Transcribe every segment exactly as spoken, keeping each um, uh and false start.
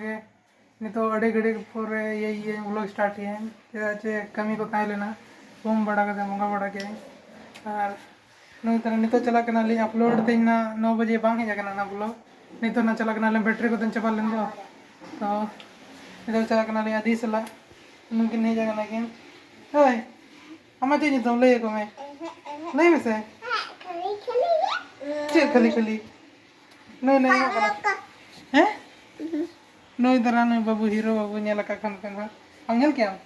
ᱜᱮ ᱱᱤᱛᱚᱜ ᱟᱹᱰᱤ ᱜᱷᱟᱹᱲᱤᱡ ᱯᱚᱨᱮ ᱤᱭᱟᱹ ᱤᱭᱟᱹ vlog start ᱤᱭᱟᱹᱧ, ᱪᱮᱫᱟᱜ ᱪᱮ ᱠᱟᱹᱢᱤ ᱠᱚ ᱛᱟᱦᱮᱸ ᱞᱮᱱᱟ, ᱩᱢ ᱵᱟᱲᱟ ᱠᱟᱛᱮ ᱵᱚᱸᱜᱟ ᱵᱟᱲᱟ ᱠᱮᱫᱟᱹᱧ᱾ ᱟᱨ ᱱᱚᱜᱼᱚᱭ ᱛᱟᱦᱞᱮ ᱱᱤᱛᱚᱜ ᱪᱟᱞᱟᱜ ᱠᱟᱱᱟᱞᱤᱧ upload ᱛᱮᱧ ᱱᱟ ᱱᱚ ᱵᱟᱡᱮ ᱵᱟᱝ ᱦᱮᱡ ᱟᱠᱟᱱᱟ ᱚᱱᱟ vlog᱾ ᱱᱤᱛᱚᱜ ᱱᱟ ᱪᱟᱞᱟᱜ ᱠᱟᱱᱟᱞᱤᱧ, battery ᱠᱚᱛᱮᱧ ᱪᱟᱵᱟ ᱞᱮᱱ ᱫᱚ᱾ ᱛᱚ ᱱᱤᱛᱚᱜ ᱪᱟᱞᱟᱜ ᱠᱟᱱᱟᱞᱤᱧ ᱟᱫᱤ ᱥᱟᱞᱟᱜ, ᱱᱩᱠᱤᱱ ᱦᱮᱡ ᱟᱠᱟᱱᱟ ᱠᱤᱱ᱾ ᱦᱳᱭ, ᱟᱢᱟᱜ ᱪᱮᱫ ᱧᱩᱛᱩᱢ ᱞᱟᱹᱭ ᱟᱠᱚ ᱢᱮ, ᱞᱟᱹᱭ ᱢᱮᱥᱮ᱾ ᱪᱮᱫ ᱠᱷᱟᱹᱞᱤ ᱠᱷᱟᱹᱞᱤ? ᱱᱩᱭ ᱱᱩᱭ ᱮᱢᱚᱜ ᱠᱟᱱᱟ᱾ ᱦᱮᱸ? ᱱᱩᱭ ᱫᱟᱨᱟ ᱱᱩᱭ ᱵᱟᱹᱵᱩ, ᱦᱤᱨᱳ ᱵᱟᱹᱵᱩ ᱧᱮᱞ ᱟᱠᱟᱫ ᱠᱷᱟᱱ ᱯᱮ ᱱᱟᱦᱟᱜ᱾ ᱟᱢ ᱧᱮᱞ ᱠᱮᱜ ᱟᱢ?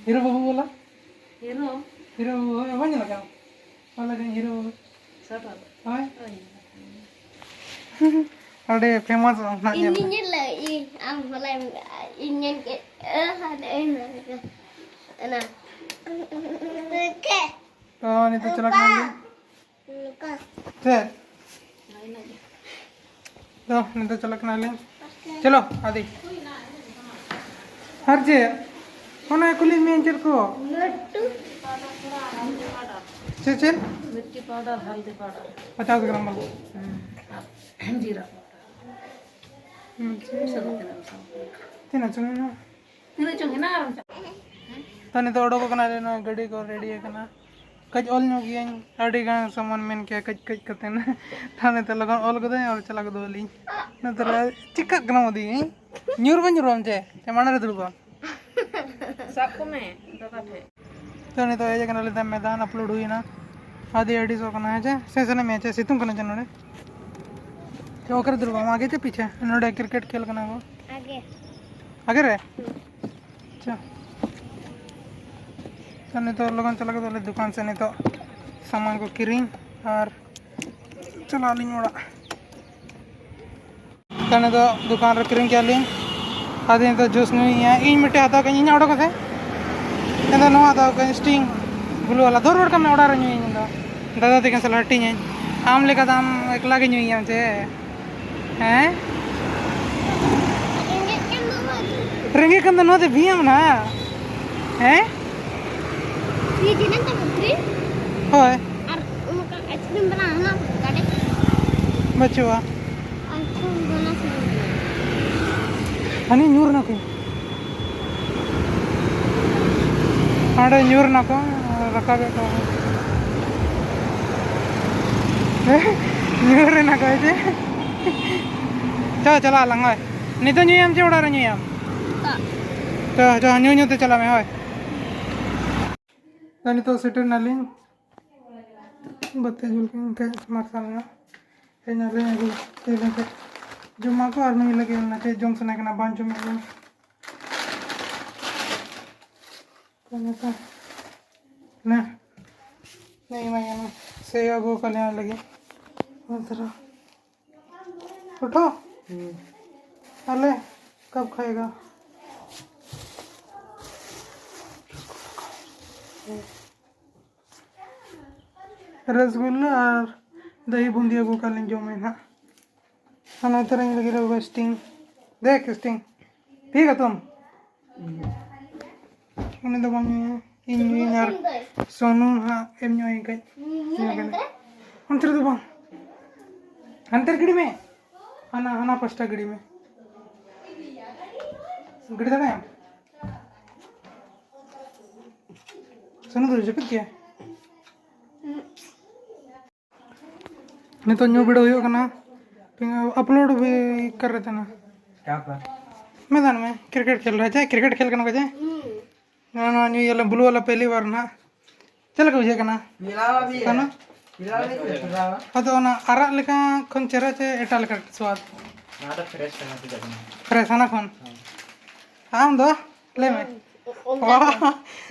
ᱦᱤᱨᱳ ᱵᱟᱹᱵᱩ ᱵᱚᱞᱟ? ᱦᱤᱨᱳ? ᱦᱤᱨᱳ ᱵᱟᱹᱵᱩ, ᱦᱳᱭ, ᱵᱟᱢ ᱧᱮᱞ ᱟᱠᱟᱫ ᱟᱢ? ᱚᱞ ᱞᱟᱹᱜᱤᱫ ᱦᱤᱨᱳ ᱵᱟᱹᱵᱩ᱾ ᱦᱳᱭ᱾ ᱦᱳᱭ᱾ ᱟᱹᱰᱤ famous ᱱᱟᱦᱟᱜ ᱧᱮᱞ ᱤᱧ ᱢᱮ᱾ ᱧᱮᱞ ᱞᱮᱫ, ᱤᱧ, ᱟᱢ ᱦᱚᱞᱟᱭ, ᱤᱧ ᱧᱮᱞ ᱠᱮᱫ, ᱚᱱᱟ᱾ ᱛᱚ, ᱱᱤᱛᱚᱜ ᱪᱟᱞᱟᱜ ᱠᱟᱱᱟ ᱞᱤᱧ᱾ ᱪᱮᱫ? ᱛᱚ, ᱱᱤᱛᱚᱜ ᱪᱟᱞᱟᱜ ᱠᱟᱱᱟᱞᱤᱧ᱾ ᱪᱚᱞᱚ, ᱟᱫᱤ᱾ ᱟᱨ ᱪᱮᱫ? ᱚᱱᱟ ᱠᱩᱞᱤ ᱢᱮᱭᱟᱹᱧ ᱪᱮᱫ ᱠᱚ? ᱪᱮᱫ, ᱪᱮᱫ? ᱢᱤᱨᱪᱤ powder, ᱦᱚᱞᱫᱤ powder᱾ ᱯᱚᱪᱟᱥ ᱜᱨᱟᱢ ᱵᱟᱞᱟ᱾ ᱦᱩᱸ, ᱟᱨ ᱡᱤᱨᱟ powder᱾ ᱦᱩᱸ᱾ ᱯᱩᱭᱥᱟᱹ ᱫᱚ ᱛᱤᱱᱟᱹᱜ ᱮᱢ ᱥᱟᱵ ᱠᱟᱱᱟ? ᱛᱤᱱᱟᱹᱜ ᱪᱚᱝ ᱢᱮᱱᱟᱜᱼᱟ? ᱛᱤᱱᱟᱹᱜ ᱪᱚᱝ ᱦᱮᱱᱟᱜᱼᱟ ᱟᱨ ᱮᱢ ᱪᱟᱞᱟᱜᱼᱟ? ᱛᱚ, ᱱᱤᱛᱚᱜ ᱚᱰᱚᱠᱚᱜ ᱠᱟᱱᱟ ᱞᱮ, ᱱᱚᱣᱟ ᱜᱟᱹᱰᱤ ᱠᱚ ready ᱟᱠᱟᱱᱟ᱾ ᱠᱟᱹᱡ ᱚᱞ ᱧᱚᱜ ᱜᱮᱭᱟᱹᱧ, ᱟᱹᱰᱤ ᱜᱟᱱ ᱥᱟᱢᱟᱱ ᱢᱮᱱ ᱠᱮᱭᱟ, ᱠᱟᱹᱡ ᱠᱟᱹᱡ ᱠᱟᱛᱮ᱾ ᱛᱟᱦᱞᱮ ᱱᱤᱛᱚᱜ ᱞᱚᱜᱚᱱ ᱚᱞ ᱜᱚᱫᱟᱹᱧ, ᱚᱞ ᱪᱟᱞᱟᱣ ᱜᱚᱫᱚᱜ ᱟᱹᱞᱤᱧ᱾ ᱱᱤᱛᱚᱜ ᱨᱮ ᱪᱤᱠᱟᱹᱜ ᱠᱟᱱᱟ ᱢᱚᱫᱤ? ᱧᱩᱨ ᱵᱟᱝ ᱧᱩᱨᱩᱜ ᱟᱢ ᱪᱮ? ᱪᱮ ᱢᱟᱲᱟᱝ ᱨᱮ ᱫᱩᱲᱩᱵ ᱟᱢ? ᱥᱟᱵ ᱠᱚᱢᱮ ᱫᱟᱫᱟ ᱴᱷᱮᱡ᱾ ᱛᱚ, ᱱᱤᱛᱚᱜ ᱦᱮᱡ ᱟᱠᱟᱱᱟᱞᱮ ᱢᱮᱫᱟᱱ, upload ᱦᱩᱭᱱᱟ᱾ ᱟᱹᱰᱤ ᱟᱹᱲᱤᱥᱚᱜ ᱠᱟᱱᱟ, ᱦᱮᱸ ᱪᱮ? ᱥᱮ ᱥᱟᱱᱟᱭᱮᱫ ᱢᱮᱭᱟ ᱪᱮ? ᱥᱤᱛᱩᱝ ᱠᱟᱱᱟ ᱪᱮ ᱱᱚᱰᱮ? ᱪᱮ, ᱚᱠᱟᱨᱮ ᱫᱩᱲᱩᱵ ᱟᱢ? ᱟᱜᱮ ᱪᱮ ᱯᱤᱪᱷᱮ? ᱱᱚᱰᱮ cricket ᱠᱷᱮᱞ ᱠᱟᱱᱟ ᱠᱚ᱾ ᱟᱜᱮ᱾ ᱟᱜᱮ ᱨᱮ? ᱟᱪᱪᱷᱟ᱾ ᱛᱚ, ᱱᱤᱛᱚᱜ ᱞᱚᱜᱚᱱ ᱪᱟᱞᱟᱜ ᱠᱟᱱᱟᱞᱮ ᱫᱚᱠᱟᱱ ᱥᱮᱫ, ᱱᱤᱛᱚᱜ ᱥᱟᱢᱟᱱ ᱠᱚ ᱠᱤᱨᱤᱧ ᱟᱨ ᱪᱟᱞᱟᱜ ᱟᱹᱞᱤᱧ ᱚᱲᱟᱜ᱾ ᱛᱚ, ᱱᱤᱛᱚᱜ ᱫᱚᱠᱟᱱ ᱨᱮ ᱠᱤᱨᱤᱧ ᱠᱮᱜᱼᱟ ᱞᱤᱧ᱾ ᱟᱫᱚ ᱱᱤᱛᱚᱜ juice ᱧᱩᱭᱮᱜᱼᱟ᱾ ᱤᱧ ᱢᱤᱫᱴᱮᱡ ᱦᱟᱛᱟᱣ ᱠᱮᱜᱼᱟᱹᱧ, ᱤᱧᱟᱹᱜ ᱚᱰᱚᱠ ᱠᱟᱛᱮ᱾ ᱤᱧ ᱫᱚ ᱱᱚᱣᱟ ᱦᱟᱛᱟᱣ ᱠᱮᱜᱼᱟᱹᱧ, Sting blue ᱵᱟᱞᱟ᱾ ᱫᱚ ᱨᱩᱣᱟᱹᱲ ᱠᱟᱜ ᱢᱮ ᱚᱲᱟᱜ ᱨᱮ ᱧᱩᱭᱟᱹᱧ ᱤᱧ ᱫᱚ᱾ ᱫᱟᱫᱟ ᱛᱟᱹᱠᱤᱱ ᱥᱟᱞᱟᱜ ᱦᱟᱹᱴᱤᱧᱟᱹᱧ᱾ ᱟᱢ ᱞᱮᱠᱟ ᱫᱚ ᱟᱢ ᱮᱠᱞᱟ ᱜᱮ ᱧᱩᱭᱟᱢ ᱪᱮ? ᱦᱮᱸ? ᱨᱮᱸᱜᱮᱡ ᱠᱟᱱ ᱫᱚ ᱱᱚᱣᱟ ᱫᱚ᱾ ᱨᱮᱸᱜᱮᱡ ᱠᱟᱱ ᱫᱚ ᱱᱚᱣᱟ ᱫᱚ ᱵᱤᱭᱟᱢ ᱱᱟ᱾ ᱦᱮᱸ? ᱯᱷᱨᱤᱡᱽ ᱦᱮᱱᱟᱜ ᱛᱟᱢᱟ, ᱯᱷᱨᱤᱡᱽ? ᱦᱳᱭ᱾ ᱟᱨ ᱚᱱᱠᱟ ice cream ᱵᱮᱱᱟᱣ ᱦᱮᱱᱟᱜ ᱛᱟᱢᱟ ᱜᱟᱰᱮ? ᱵᱟᱹᱪᱩᱜᱼᱟ᱾ ice cream ᱵᱮᱱᱟᱣ ᱥᱟᱱᱟ ᱠᱟᱱᱟ᱾ ᱦᱟᱹᱱᱤ ᱧᱩᱨ ᱱᱟᱠᱚ᱾ ᱦᱟᱸᱰᱮ ᱧᱩᱨ ᱱᱟᱠᱚ, ᱨᱟᱠᱟᱵᱮᱫ ᱠᱚᱣᱟ ᱠᱚ᱾ ᱧᱩᱨ ᱮᱱᱟ ᱠᱚ ᱡᱮ᱾ ᱪᱚ, ᱪᱟᱞᱟᱜ ᱟᱞᱟᱝ, ᱦᱳᱭ᱾ ᱱᱤᱛᱚᱜ ᱧᱩᱭᱟᱢ ᱪᱮ ᱚᱲᱟᱜ ᱨᱮ ᱧᱩᱭᱟᱢ? ᱪᱚ, ᱪᱚ, ᱧᱩ ᱧᱩ ᱛᱮ ᱪᱟᱞᱟᱜ ᱢᱮ, ᱦᱳᱭ᱾ ᱛᱚ, ᱱᱤᱛᱚᱜ ᱥᱮᱴᱮᱨ ᱱᱟᱞᱤᱧ᱾ ᱵᱟᱹᱛᱤ ᱡᱩᱞ ᱠᱟᱜ ᱠᱷᱟᱡ ᱢᱟᱨᱥᱟᱞ ᱧᱚᱜ᱾ ᱦᱮᱡ ᱱᱟᱞᱤᱧ ᱟᱹᱜᱩ ᱛᱮ ᱞᱮ ᱠᱷᱟᱡ ᱡᱚᱢᱟ ᱠᱚ ᱟᱨ ᱱᱩᱭ ᱞᱟᱹᱜᱤᱫ ᱚᱱᱟ ᱪᱮᱫ ᱡᱚᱢ ᱥᱟᱱᱟ ᱠᱟᱱᱟ, ᱵᱟᱝ ᱡᱚᱢᱮᱫ ᱠᱟᱱᱟ᱾ ᱛᱚ, ᱱᱤᱛᱚᱜ ᱱᱮ, ᱱᱮ ᱮᱢᱟᱭ ᱠᱟᱱᱟ᱾ ᱥᱮ ᱟᱹᱜᱩ ᱠᱟᱞᱮ ᱞᱟᱹᱜᱤᱫ᱾ ᱚᱱᱟ ᱫᱷᱟᱨᱟ᱾ ᱩᱴᱷᱳ᱾ ᱟᱞᱮ ᱠᱟᱵ ᱠᱷᱟᱭᱮᱜᱟ? ᱨᱚᱥᱜᱩᱞᱞᱟ ᱟᱨ ᱫᱟᱦᱤ ᱵᱩᱸᱫᱤᱭᱟ ᱟᱹᱜᱩ ᱠᱟᱜ ᱞᱤᱧ ᱡᱚᱢᱟᱭ ᱱᱟᱦᱟᱜ᱾ ᱚᱱᱟ ᱛᱚᱨᱟᱧ ᱞᱟᱹᱜᱤᱫ ᱫᱚ ᱥᱴᱤᱝ᱾ ᱫᱮᱠᱷ ᱥᱴᱤᱝ᱾ ᱯᱤᱭᱮᱜᱟ ᱛᱩᱢ? ᱩᱱᱤ ᱫᱚ ᱵᱟᱝ ᱧᱩᱭᱟ᱾ ᱤᱧ ᱧᱩᱭᱟᱹᱧ ᱟᱨ ᱥᱚᱱᱩ ᱦᱟᱸᱜ ᱮᱢ ᱧᱩᱭᱟ ᱠᱟᱹᱡ᱾ ᱧᱩ ᱠᱟᱹᱡ᱾ ᱚᱱᱛᱮ ᱨᱮᱫᱚ ᱵᱟᱝ᱾ ᱦᱟᱱᱛᱮ ᱨᱮ ᱜᱤᱰᱤ ᱢᱮ᱾ ᱦᱟᱱᱟ, ᱦᱟᱱᱟ ᱯᱟᱥᱴᱟ ᱜᱤᱰᱤ ᱢᱮ᱾ ᱜᱤᱰᱤ ᱫᱟᱲᱮᱭᱟᱜ ᱟᱢ? ᱥᱚᱱᱩ ᱫᱚ ᱡᱟᱹᱯᱤᱫ ᱠᱮᱭᱟ? ᱱᱤᱛᱚᱜ ᱧᱩ ᱵᱤᱰᱟᱹᱣ ᱦᱩᱭᱩᱜ ᱠᱟᱱᱟ᱾ ᱟᱯᱞᱳᱰ ᱵᱷᱤ ᱠᱟᱨ ᱨᱮ ᱛᱟᱦᱮᱱᱟ᱾ ᱠᱭᱟ ᱯᱟᱨ? ᱢᱮᱫᱟᱱ ᱢᱮ, ᱠᱨᱤᱠᱮᱴ ᱠᱷᱮᱞ ᱨᱮ ᱪᱮ, ᱠᱨᱤᱠᱮᱴ ᱠᱷᱮᱞ ᱠᱟᱱᱟ ᱠᱚ ᱪᱮ? ᱦᱩᱸ᱾ ᱱᱚᱣᱟ, ᱱᱚᱣᱟ ᱧᱩᱭᱟᱞᱮ ᱵᱞᱩ ᱣᱟᱞᱟ ᱯᱮᱦᱞᱤ ᱵᱟᱨ ᱱᱟᱦᱟᱜ᱾ ᱪᱮᱫ ᱞᱮᱠᱟ ᱵᱩᱡᱷᱟᱹᱜ ᱠᱟᱱᱟ? ᱯᱤᱞᱟ ᱵᱷᱤ ᱦᱮ᱾ ᱠᱟᱱᱟ? ᱯᱤᱞᱟ ᱵᱷᱤ ᱦᱮ, ᱯᱤᱞᱟ᱾ ᱟᱫᱚ ᱚᱱᱟ ᱟᱨᱟᱜ ᱞᱮᱠᱟ ᱠᱷᱚᱱ ᱪᱮᱦᱨᱟ ᱪᱮ ᱮᱴᱟᱜ ᱞᱮᱠᱟ ᱥᱣᱟᱫ? ᱱᱚᱣᱟ ᱫᱚ ᱯᱷᱨᱮᱥ ᱠᱟᱱᱟ, ᱵᱩᱡᱷᱟᱹᱜ ᱠᱟᱱᱟ᱾ ᱯᱷᱨᱮᱥ ᱦᱟᱱᱟ ᱠᱷᱚᱱ? ᱦᱮᱸ᱾ ᱟᱢ ᱫᱚ? ᱞᱟᱹᱭ ᱢᱮ᱾ ᱦᱩᱸ, ᱚᱱᱠᱟ ᱚ,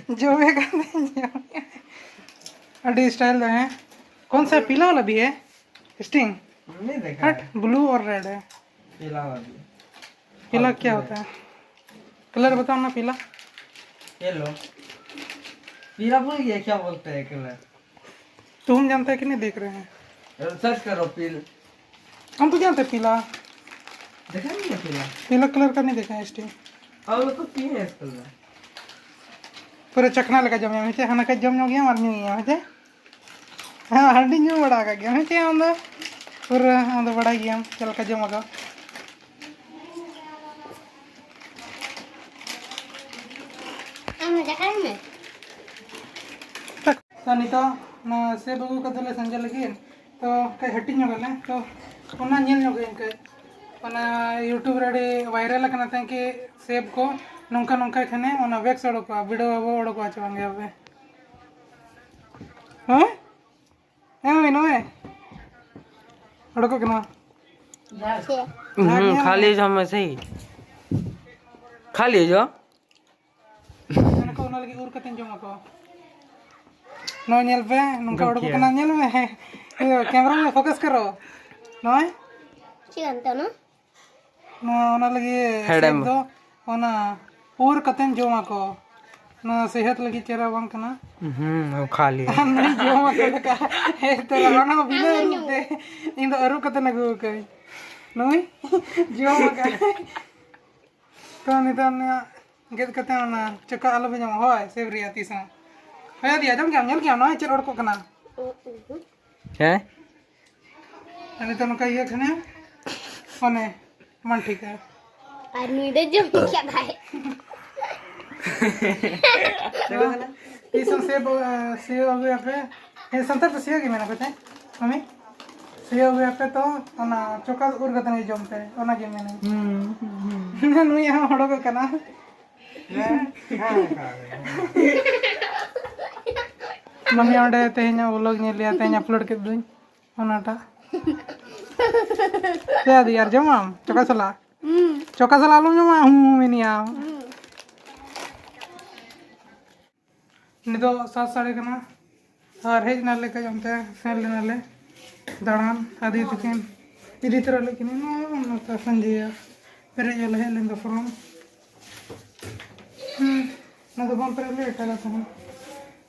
ᱜᱮ᱾ ᱡᱚᱢᱮ ᱠᱟᱱ ᱛᱤᱧᱟ᱾ ᱟᱹᱰᱤ ᱥᱴᱟᱭᱤᱞ ᱫᱚ, ᱦᱮᱸ? कौन सा पीला वाला भी है? स्टिंग? नहीं देखा हट, है। ब्लू और रेड है। पीला वाला भी है। पीला क्या होता है? कलर बताओ ना पीला। येलो। पीला भूल गया क्या बोलते हैं कलर? तुम जानते हैं कि नहीं देख रहे हैं? सर्च करो पीला। हम तो जानते हैं पीला। देखा नहीं है पीला? पीला कलर का नहीं देखा है स्टिंग। हम लोग तो पिए हैं इस कलर। ᱯᱩᱨᱟᱹ ᱪᱟᱠᱷᱱᱟ ᱞᱮᱠᱟ ᱡᱚᱢ ᱧᱟᱢ ᱦᱮᱸ ᱪᱮ? ᱦᱟᱱᱟ ᱠᱟᱹᱡ ᱡᱚᱢ ᱧᱚᱜ ᱜᱮᱭᱟᱢ ᱟᱨ ᱧᱩᱭᱟᱢ ᱦᱮᱸ ᱪᱮ? ᱦᱮᱸ, ᱦᱟᱺᱰᱤ ᱧᱩ ᱵᱟᱲᱟ ᱟᱠᱟᱫ ᱜᱮᱭᱟᱢ ᱦᱮᱸ ᱪᱮ? ᱟᱢ ᱫᱚ ᱯᱩᱨᱟᱹ ᱟᱢ ᱫᱚ ᱵᱟᱲᱟᱭ ᱜᱮᱭᱟᱢ ᱪᱮᱫ ᱞᱮᱠᱟ ᱡᱚᱢ ᱟᱠᱚ᱾ ᱛᱚ ᱚᱱᱟ ᱥᱮᱵ ᱟᱹᱜᱩ ᱠᱟᱛᱮ ᱞᱮ ᱥᱟᱸᱡᱮ ᱞᱟᱹᱜᱤᱫ, ᱛᱚ ᱠᱟᱹᱡ ᱦᱟᱹᱴᱤᱧ ᱧᱚᱜ ᱟᱞᱮ᱾ ᱛᱚ ᱚᱱᱟ ᱧᱮᱞ ᱧᱚᱜ ᱟᱹᱧ ᱠᱟᱹᱡ, ᱚᱱᱟ YouTube ᱨᱮ ᱟᱹᱰᱤ viral ᱟᱠᱟᱱᱟ ᱛᱟᱦᱮᱸ ᱠᱤ ᱥᱮᱵ ᱠᱚ ᱱᱚᱝᱠᱟ ᱱᱚᱝᱠᱟ ᱠᱷᱟᱱᱮ ᱚᱱᱟ wax ᱚᱰᱚᱠᱚᱜᱼᱟ, ᱵᱤᱰᱟᱹᱣ ᱟᱵᱚ ᱚᱰᱚᱠᱚᱜᱼᱟ ᱪᱮ ᱵᱟᱝ ᱜᱮ ᱟᱯᱮ? ᱦᱮᱸ? ᱦᱮᱸ ᱢᱟᱹᱭ, ᱱᱚᱜᱼᱚᱭ ᱚᱰᱚᱠᱚᱜ ᱠᱟᱱᱟ᱾ ᱦᱩᱸ, ᱠᱷᱟᱹᱞᱤ ᱡᱚᱢ ᱢᱮ ᱥᱮ᱾ ᱠᱷᱟᱹᱞᱤ ᱡᱚᱢ᱾ ᱚᱱᱟ ᱠᱚ, ᱚᱱᱟ ᱞᱟᱹᱜᱤᱫ ᱩᱨ ᱠᱟᱛᱮᱧ ᱡᱚᱢ ᱟᱠᱚ᱾ ᱱᱚᱣᱟ ᱧᱮᱞ ᱯᱮ, ᱱᱚᱝᱠᱟ ᱩᱰᱩᱠ ᱠᱟᱱᱟ, ᱧᱮᱞ ᱢᱮ᱾ ᱦᱮᱸ, ᱤᱭᱟᱹ, camera ᱨᱮ focus ᱠᱟᱨᱚ᱾ ᱱᱚᱜᱼᱚᱭ᱾ ᱪᱮᱫ ᱠᱟᱱ ᱛᱟᱦᱮᱱᱟ? ᱱᱚᱣᱟ, ᱚᱱᱟ ᱞᱟᱹᱜᱤᱫ ᱦᱮᱲᱮᱢ᱾ ᱥᱮᱫ ᱫᱚ ᱚᱱᱟ ᱩᱨ ᱠᱟᱛᱮᱧ ᱡᱚᱢ ᱟᱠᱚ᱾ ᱱᱚᱣᱟ ᱥᱮᱦᱮᱫ ᱞᱟᱹᱜᱤᱫ ᱪᱮᱦᱨᱟ ᱵᱟᱝ ᱠᱟᱱᱟ᱾ ᱦᱩᱸ, ᱠᱷᱟᱹᱞᱤ᱾ ᱟᱨ ᱱᱩᱭ ᱡᱚᱢ ᱟᱠᱚ ᱞᱮᱠᱟ᱾ ᱦᱮᱸ, ᱛᱚ, ᱚᱱᱟ ᱦᱚᱸ ᱵᱤᱱᱟᱹ ᱩᱨ ᱛᱮ᱾ ᱤᱧ ᱫᱚ ᱟᱹᱨᱩᱵ ᱠᱟᱛᱮᱧ ᱟᱹᱜᱩ ᱟᱠᱟᱫ᱾ ᱱᱩᱭ ᱡᱚᱢ ᱟᱠᱟᱫ᱾ ᱛᱚ ᱱᱤᱛᱚᱜ ᱱᱤᱭᱟᱹ ᱜᱮᱫ ᱠᱟᱛᱮ ᱚᱱᱟ ᱪᱚᱠᱟ ᱟᱞᱚ ᱯᱮ ᱧᱟᱢᱟ᱾ ᱦᱳᱭ, ᱥᱮᱵ ᱨᱮᱭᱟᱜ ᱛᱤᱥ ᱦᱚᱸ᱾ ᱦᱳᱭ, ᱟᱫᱤ, ᱟᱸᱡᱚᱢ ᱠᱮᱜᱼᱟᱢ, ᱧᱮᱞ ᱠᱮᱜᱼᱟᱢ, ᱱᱚᱜᱼᱚᱭ ᱪᱮᱫ ᱚᱰᱚᱠᱚᱜ ᱠᱟᱱᱟ᱾ ᱦᱮᱸ? ᱟᱨ ᱱᱤᱛᱚᱜ ᱱᱚᱝᱠᱟ ᱤᱭᱟᱹ ᱠᱷᱟᱱᱮ, ᱚᱱᱮ, ᱵᱟᱝ ᱴᱷᱤᱠᱟ᱾ ᱟᱨ ᱱᱩᱭ ᱫᱚ ᱡᱚᱢ ᱠᱮᱫᱟᱭ᱾ ᱛᱤᱥ ᱦᱚᱸ ᱥᱮᱵ, ᱥᱮᱵ ᱟᱹᱜᱩᱭᱟᱯᱮ᱾ ᱦᱮᱸ, ᱥᱟᱱᱛᱟᱲ ᱫᱚ ᱥᱮᱵ ᱜᱮ ᱢᱮᱱᱟ ᱯᱮ ᱛᱮ, ᱢᱟᱢᱤ? ᱥᱮᱭᱳ ᱟᱹᱜᱩᱭᱟᱯᱮ ᱛᱚ, ᱚᱱᱟ ᱪᱚᱠᱟ ᱩᱨ ᱠᱟᱛᱮ ᱱᱩᱭ ᱡᱚᱢ ᱯᱮ, ᱚᱱᱟ ᱜᱮ ᱢᱮᱱᱟᱹᱧ᱾ ᱦᱩᱸ, ᱦᱩᱸ, ᱦᱩᱸ᱾ ᱱᱩᱭᱟᱜ ᱦᱚᱸ ᱚᱰᱚᱠᱚᱜ ᱠᱟᱱᱟ᱾ ᱦᱮᱸ, ᱦᱮᱸ, ᱦᱮᱸ᱾ ᱢᱟᱢᱤ ᱚᱸᱰᱮ ᱛᱮᱦᱮᱧ vlog ᱧᱮᱞ ᱞᱮᱭᱟ, ᱛᱮᱦᱮᱧ upload ᱠᱮᱫ ᱫᱩᱧ ᱚᱱᱟᱴᱟᱜ᱾ ᱪᱮᱫ ᱟᱫᱤ ᱟᱨ ᱡᱚᱢᱟᱢ ᱪᱚᱠᱟ ᱥᱟᱞᱟᱜ? ᱦᱩᱸ᱾ ᱪᱚᱠᱟ ᱥᱟᱞᱟᱜ ᱟᱞᱚᱢ ᱡᱚᱢᱟ, ᱦᱩᱸ ᱢᱮᱱᱮᱭᱟ᱾ ᱦᱩᱸ᱾ ᱱᱤᱛᱚᱜ ᱥᱟᱛ ᱥᱟᱲᱮ ᱠᱟᱱᱟ ᱟᱨ ᱦᱮᱡ ᱮᱱᱟᱞᱮ ᱠᱟᱹᱡ ᱚᱱᱛᱮ, ᱥᱮᱱ ᱞᱮᱱᱟᱞᱮ ᱫᱟᱬᱟᱱ᱾ ᱟᱫᱤ ᱛᱟᱹᱠᱤᱱ ᱤᱫᱤ ᱛᱚᱨᱟ ᱞᱮᱫ ᱠᱤᱱᱟ ᱱᱚᱣᱟ ᱱᱚᱛᱮ ᱥᱟᱸᱡᱮᱭᱟ ᱯᱮᱨᱮᱡ ᱟᱞᱮ ᱦᱮᱡ ᱞᱮᱱ ᱫᱚ ᱯᱷᱚᱨᱚᱢ᱾ ᱦᱩᱸ, ᱚᱱᱟ ᱫᱚ ᱵᱟᱝ ᱯᱮᱨᱮᱡ ᱞᱮ ᱮᱴᱟᱜᱟᱜ ᱛᱟᱦᱮᱸ᱾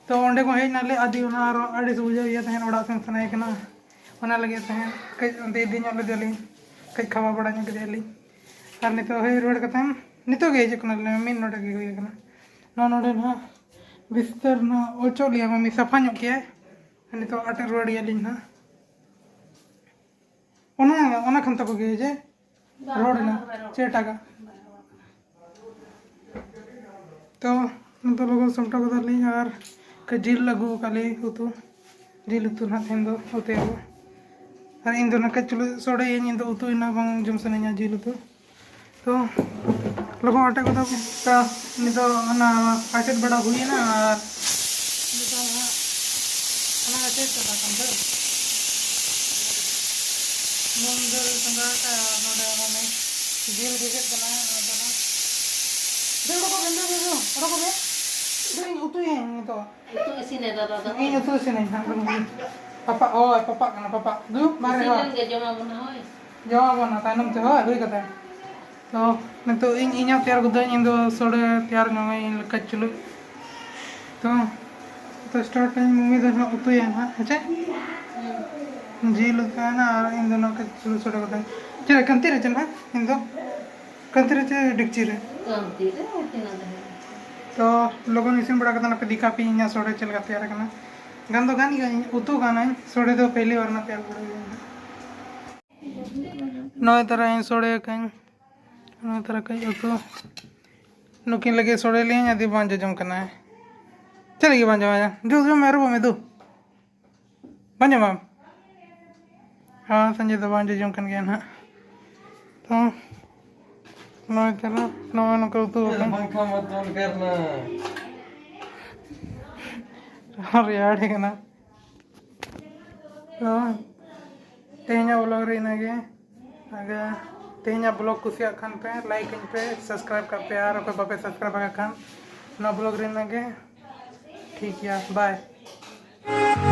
ᱛᱚ ᱚᱸᱰᱮ ᱠᱷᱚᱱ ᱦᱮᱡ ᱮᱱᱟᱞᱮ ᱟᱫᱤ ᱚᱱᱟ ᱟᱨᱚ ᱟᱹᱲᱤᱥ ᱵᱩᱡᱷᱟᱹᱣ ᱤᱭᱟᱹ ᱛᱟᱦᱮᱸᱫ, ᱚᱲᱟᱜ ᱥᱮᱱ ᱥᱟᱱᱟᱭᱮ ᱠᱟᱱᱟ᱾ ᱚᱱᱟ ᱞᱟᱹᱜᱤᱫ ᱛᱟᱦᱮᱸᱫ ᱠᱟᱹᱡ ᱚᱱᱛᱮ ᱤᱫᱤ ᱧᱚᱜ ᱞᱮᱫᱮᱭᱟᱞᱤᱧ, ᱠᱟᱹᱡ ᱠᱷᱟᱣᱟ ᱵᱟᱲᱟ ᱧᱚᱜ ᱠᱮᱫᱮᱭᱟᱞᱤᱧ᱾ ᱟᱨ ᱱᱤᱛᱚᱜ ᱦᱮᱡ ᱨᱩᱣᱟᱹᱲ ᱠᱟᱛᱮ ᱱᱤᱛᱚᱜ ᱜᱮ ᱦᱤᱡᱩᱜ ᱠᱟᱱᱟᱞᱮ, ᱢᱤᱫ ᱱᱚᱰᱮᱠ ᱜᱮ ᱦᱩᱭ ᱟᱠᱟᱱᱟ᱾ ᱱᱚᱣᱟ ᱱᱚᱰᱮ ᱱᱟᱦᱟᱜ ᱵᱤᱥᱛᱟᱨ ᱱᱟᱦᱟᱜ ᱚᱪᱚᱜ ᱞᱮᱭᱟ ᱢᱟᱢᱤ, ᱥᱟᱯᱷᱟ ᱧᱚᱜ ᱠᱮᱭᱟᱭ᱾ ᱱᱤᱛᱚᱜ ᱟᱴᱮᱫ ᱨᱩᱣᱟᱹᱲ ᱮᱭᱟᱞᱤᱧ ᱱᱟᱦᱟᱜ᱾ ᱚᱱᱟ, ᱚᱱᱟ ᱠᱷᱟᱱ ᱛᱟᱠᱚ ᱜᱮ ᱡᱮ ᱨᱚᱲ ᱮᱱᱟ ᱪᱮ ᱮᱴᱟᱜᱟᱜ? ᱛᱚ ᱱᱤᱛᱚᱜ ᱞᱚᱜᱚᱱ ᱥᱟᱢᱴᱟᱣ ᱠᱟᱫᱟᱞᱤᱧ ᱟᱨ ᱡᱤᱞ ᱟᱹᱜᱩ ᱟᱠᱟᱫ ᱞᱮ ᱩᱛᱩ, ᱡᱤᱞ ᱩᱛᱩ ᱱᱟᱦᱟᱜ ᱛᱮᱦᱮᱧ ᱫᱚ ᱩᱛᱩᱭᱟᱵᱚ᱾ ᱟᱨ ᱤᱧ ᱫᱚ ᱱᱟᱦᱟᱜ ᱪᱩᱞᱦᱟᱹ ᱥᱚᱲᱮᱭᱟᱹᱧ, ᱤᱧ ᱫᱚ ᱩᱛᱩ ᱤᱱᱟᱹ ᱵᱟᱝ ᱡᱚᱢ ᱥᱟᱱᱟᱧᱟ ᱡᱤᱞ ᱩᱛᱩ᱾ ᱛᱚ ᱞᱚᱜᱚᱱ ᱚᱴᱮᱡ ᱠᱚᱫᱚ ᱛᱚ ᱱᱤᱛᱚᱜ ᱚᱱᱟ ᱯᱟᱪᱮᱫ ᱵᱟᱲᱟ ᱦᱩᱭᱮᱱᱟ ᱟᱨ ᱱᱤᱛᱚᱜ ᱦᱟᱸᱜ ᱚᱱᱟ ᱪᱮᱫ ᱪᱟᱞᱟᱜ ᱠᱟᱱ ᱫᱚ ᱱᱚᱣᱟ ᱫᱚ ᱥᱟᱸᱜᱟᱣ ᱠᱟᱜᱼᱟ ᱟᱨ ᱱᱚᱰᱮ ᱢᱟᱱᱮ ᱡᱤᱞ ᱜᱮᱫ ᱠᱟᱱᱟ᱾ ᱱᱚᱰᱮ ᱦᱟᱸᱜ ᱫᱟᱹᱲ ᱚᱰᱚᱠᱚᱜ ᱢᱮ, ᱫᱟᱹᱲ, ᱫᱟᱹᱲ, ᱫᱟᱹᱲ ᱚᱰᱚᱠᱚᱜ ᱢᱮ᱾ ᱫᱟᱹᱲ ᱤᱧ ᱩᱛᱩᱭᱟᱹᱧ ᱱᱤᱛᱚᱜ᱾ ᱩᱛᱩ ᱤᱥᱤᱱᱮ ᱫᱟᱫᱟ ᱫᱚ᱾ ᱤᱧ ᱩᱛᱩ ᱤᱥᱤᱱᱟᱹᱧ ᱦᱟᱸᱜ᱾ ᱯᱟᱯᱟ, ᱳᱭ, ᱯᱟᱯᱟᱜ ᱠᱟᱱᱟ, ᱯᱟᱯᱟᱜ᱾ ᱫᱩ, ᱢᱟᱨᱮ ᱤᱥᱤᱱ ᱦᱚᱲ᱾ ᱞᱮᱱ ᱜᱮ, ᱡᱚᱢᱟᱵᱚᱱ ᱦᱳᱭ᱾ ᱡᱚᱢᱟᱵᱚᱱ ᱱᱟ ᱛᱟᱭᱱᱚᱢ ᱛᱮ, ᱦᱳᱭ, ᱦᱩᱭ ᱠᱟᱛᱮ᱾ ᱛᱚ, ᱱᱤᱛᱚᱜ ᱤᱧ, ᱤᱧᱟᱹᱜ ᱛᱮᱭᱟᱨ ᱠᱟᱹᱫᱟᱹᱧ, ᱤᱧ ᱫᱚ ᱥᱚᱲᱮ ᱛᱮᱭᱟᱨ ᱧᱚᱜᱟᱹᱧ ᱞᱮᱠᱟ ᱪᱩᱞᱩᱜ᱾ ᱛᱚ, ᱛᱚ, start ᱟᱹᱧ, ᱢᱩᱢᱤ ᱫᱚ ᱦᱟᱸᱜ ᱩᱛᱩᱭᱟ ᱦᱟᱸᱜ, ᱦᱮᱸ ᱪᱮ? ᱦᱩᱸ᱾ ᱡᱤᱞ ᱩᱛᱩᱭᱟ ᱱᱟ ᱟᱨ ᱤᱧ ᱫᱚ ᱱᱚᱝᱠᱟ ᱪᱩᱞᱩᱜ ᱥᱚᱲᱮ ᱠᱟᱹᱫᱟᱹᱧ᱾ ᱪᱮᱫ, ᱠᱟᱱᱛᱤ ᱨᱮ ᱪᱮ ᱱᱟ? ᱤᱧ ᱫᱚ ᱠᱟᱱᱛᱤ ᱨᱮ ᱪᱮ ᱰᱮᱠᱪᱤ ᱨᱮ? ᱠᱟᱱᱛᱤ ᱨᱮ, ᱛᱤᱱᱟᱹᱜ ᱫᱷᱟᱹᱨᱤᱡ? ᱛᱚ, ᱞᱚᱜᱚᱱ ᱤᱥᱤᱱ ᱵᱟᱲᱟ ᱠᱟᱛᱮ ᱱᱟᱯᱮ ᱫᱮᱠᱷᱟ ᱯᱮ ᱤᱧᱟᱹᱜ ᱥᱚᱲᱮ ᱪᱮᱫ ᱞᱮᱠᱟ ᱛᱮᱭᱟᱨ ᱟᱠᱟᱱᱟ᱾ ᱜᱟᱱ ᱫᱚ ᱜᱟᱱ ᱜᱤᱭᱟᱹᱧ, ᱩᱛᱩ ᱜᱟᱱᱟᱹᱧ, ᱥᱚᱲᱮ ᱫᱚ ᱯᱮᱦᱞᱤ ᱵᱟᱨ ᱱᱟ ᱛᱮᱭᱟᱨ ᱵᱟᱲᱟᱭ ᱦᱩᱭᱩᱜᱼᱟ᱾ ᱱᱚᱜᱼᱚᱭ ᱛᱟᱨᱟ ᱤᱧ ᱥᱚᱲᱮ ᱟᱠᱟᱫᱟᱹᱧ, ᱱᱚᱜᱼᱚᱭ ᱛᱟᱨᱟ ᱠᱟᱹᱡ ᱩᱛᱩ᱾ ᱱᱩᱠᱤᱱ ᱞᱟᱹᱜᱤᱫ ᱥᱚᱲᱮ ᱞᱤᱧ ᱟᱹᱰᱤ ᱵᱟᱝ ᱡᱚᱡᱚᱢ ᱠᱟᱱᱟ᱾ ᱪᱮᱫ ᱞᱟᱹᱜᱤᱫ ᱵᱟᱝ ᱡᱚᱢᱟ? ᱫᱩ, ᱫᱩ, ᱢᱮ, ᱨᱩᱵᱩ ᱢᱮ, ᱫᱩ᱾ ᱵᱟᱝ ᱡᱚᱢᱟᱢ? ᱦᱮᱸ, ᱥᱚᱧᱡᱚᱭ ᱫᱚ ᱵᱟᱝ ᱡᱚᱡᱚᱢ ᱠᱟᱱ ᱜᱮᱭᱟ ᱱᱟᱦᱟᱜ᱾ ᱛᱚ, ᱱᱚᱜᱼᱚᱭ ᱛᱟᱨᱟ, ᱱᱚᱜᱼᱚᱭ ᱱᱚᱝᱠᱟ ᱩᱛᱩ ᱟᱠᱟᱱ᱾ ᱵᱟᱝ ᱠᱷᱟᱱ ᱢᱟ ᱛᱚᱞ ᱠᱟᱨᱱᱟ᱾ ᱨᱮᱭᱟᱲ ᱠᱟᱱᱟ᱾ ᱛᱚ, ᱛᱮᱦᱮᱧᱟᱜ vlog ᱨᱮ ᱤᱱᱟᱹᱜᱮ᱾ ᱟᱜᱮ ᱛᱮᱦᱮᱧᱟᱜ vlog ᱠᱩᱥᱤᱭᱟᱜ ᱠᱷᱟᱱ ᱯᱮ, like ᱟᱹᱧ ᱯᱮ, subscribe ᱠᱟᱜ ᱯᱮ, ᱟᱨ ᱚᱠᱚᱭ ᱵᱟᱯᱮ subscribe ᱟᱠᱟᱫ ᱠᱷᱟᱱ ᱱᱚᱣᱟ vlog ᱨᱮ ᱤᱱᱟᱹᱜᱮ᱾ ᱴᱷᱤᱠ ᱜᱮᱭᱟ, bye᱾